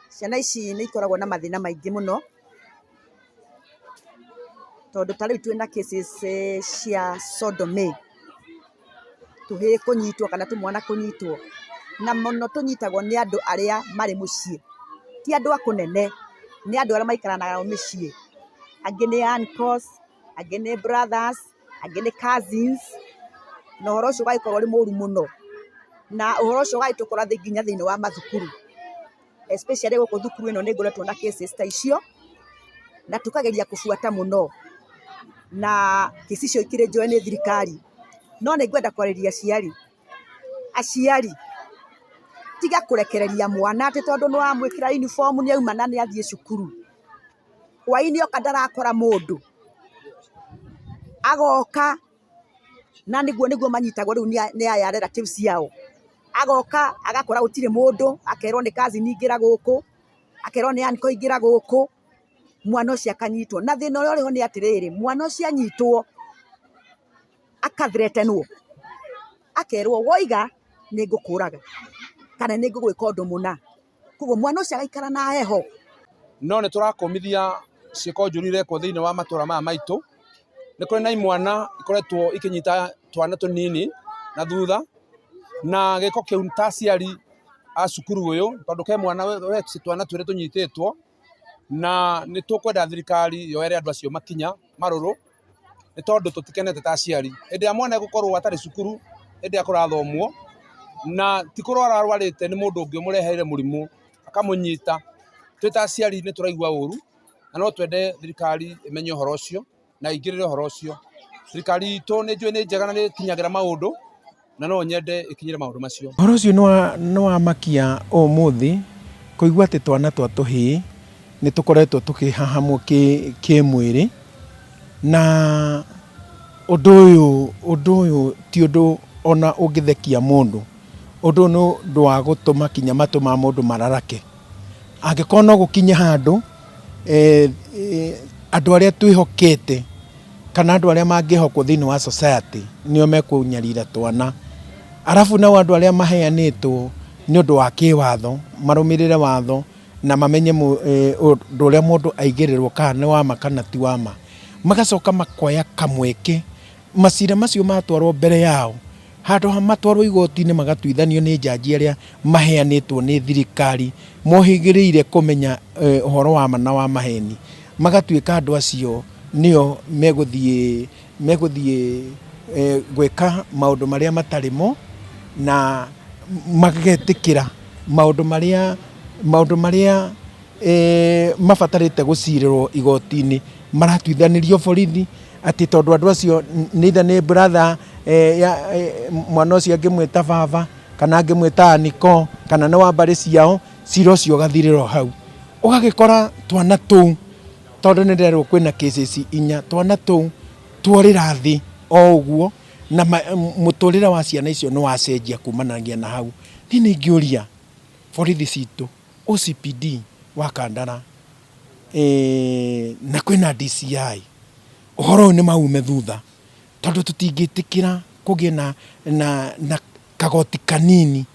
Ciana ici nĩ ikoragwo na mathĩna maingĩ mũno, tondũ ta rĩu twĩna cases cia sodomy, tũhĩĩ kũnyitwo kana tũmwana kũnyitwo, na mũno tũnyitagwo nĩ andũ arĩa marĩ mũciĩ, ti andũ a kũnene, nĩ andũ arĩa maikaranaga nao mĩciĩ, angĩ nĩ uncles, angĩ nĩ brothers, angĩ nĩ cousins, na ũhoro ũcio ũgagĩkorwo ũrĩ mũru mũno, na ũhoro ũcio ũgagĩtũkora nginya thĩiniĩ wa mathukuru, especially gũkũ thukuru ĩno nĩ ngoretwo na cases ta icio, na tũkageria kũbuata mũno, na kesi icio ikĩrĩ njoe nĩ thirikari, no nĩ ngwenda kwarĩria aciari, aciari tiga kũrekereria mwana atĩ tondũ nĩ wamwĩkĩra uniform nĩ auma na nĩ athiĩ cukuru, hwainĩ oka ndarakora mũndũ, agoka na nĩguo nĩguo manyitagwo rĩu nĩ aya relatives ciao, agoka agakora gũtirĩ mũndũ, akerwo nĩ cousin ingĩra gũkũ, akerwo nĩ uncle ingĩra gũkũ, mwana ũcio akanyitwo. Na thĩna ũrĩa ũrĩho nĩ atĩrĩrĩ, mwana ũcio anyitwo aka threaten wo, akerwo woiga nĩ ngũkũraga kana nĩ ngũgwĩka ũndũ mũna. Koguo mwana ũcio agaikara na heho. No nĩ tũrakũmithia ciĩko njũru irekwo thĩinĩ wa matũra maya maitũ. Nĩ kũrĩ na imwana ikoretwo ikĩnyita twana tũnini na thutha, na gĩko kĩu ta aciari a cukuru ũyũ, tondũ ke mwana we twana twĩrĩ tũnyitĩtwo, na nĩ tũkwenda thirikari yoere andũ acio makinya marũrũ. Nĩ tondũ tũtikenete ta aciari. Hĩndĩ ĩrĩa mwana egũkorwo atarĩ cukuru, hĩndĩ ĩrĩa kũrathomwo, na ti kũrwara arwarĩte nĩ mũndũ ũngĩ ũmũreheire mũrimũ, akamũnyita, twĩ ta aciari nĩ tũraigua ũru, na no twende thirikari ĩmenye ũhoro ũcio, na ĩingĩrĩre ũhoro ũcio. Thirikari itũ nĩ njũĩ nĩ njega na nĩ ĩkinyagĩra maũndũ, na no nyende ĩkinyĩre maũndũ macio. Ũhoro ũcio nĩ wamakia ũmũthĩ kũigua atĩ twana twa tũhĩĩ nĩ tũkoretwo tũkĩhahamwo kĩmwĩrĩ, na ũndũ ũyũ ũndũ ũyũ ti ũndũ ona ũngĩthekia mũndũ, ũndũ ũyũ nĩ ũndũ wa gũtũma kinya matũ ma mũndũ mararake. Angĩkorwo no gũkinye handũ andũ arĩa twĩhokete kana andũ arĩa mangĩhokwo thĩinĩ wa society nĩo mekũnyarira twana. Arabu nao andũ arĩa maheanĩtwo nĩ ũndũ wa kĩwatho, marũmĩrĩre watho na mamenye ũndũ ũrĩa mũndũ aigĩrĩrwo kana nĩ wa ma kana ti wa ma. Magacoka makoya kamweke macira macio matwarwo mbere yao, handũ ha matwarwo igoti-inĩ magatuithanio nĩ njanji arĩa maheanĩtwo nĩ thirikari mohĩgĩrĩire kũmenya ũhoro wa ma na wa maheni, magatuĩka andũ acio nĩo megũthiĩ megũthiĩ gwĩka maũndũ marĩa matarĩ mo, na magetĩkĩra maũndũ marĩa maũndũ marĩa mabatarĩte gũcirĩrwo igoti-inĩ maratuithanĩrio borithi, atĩ tondũ andũ acio nĩ either nĩ brother ya mwana ũcio angĩmwĩta baba, kana angĩmwĩta aniko, kana nĩ wa mbarĩ ciao, cira ũcio ũgathirĩra o hau. Ũgagĩkora twana tũu tondũ nĩ ndĩrerwo kwĩna cases inya, twana tũu tworĩra thĩ o ũguo, na mũtũrĩre wa ciana icio nĩ wacenjia kumanagia na hau. Niĩ nĩ ingĩũria borithi citũ, OCPD wa Kandara na kwĩna DCI, ũhoro ũyũ nĩ maume thutha, tondũ tũtingĩtĩkĩra kũgĩe na na na kagoti kanini.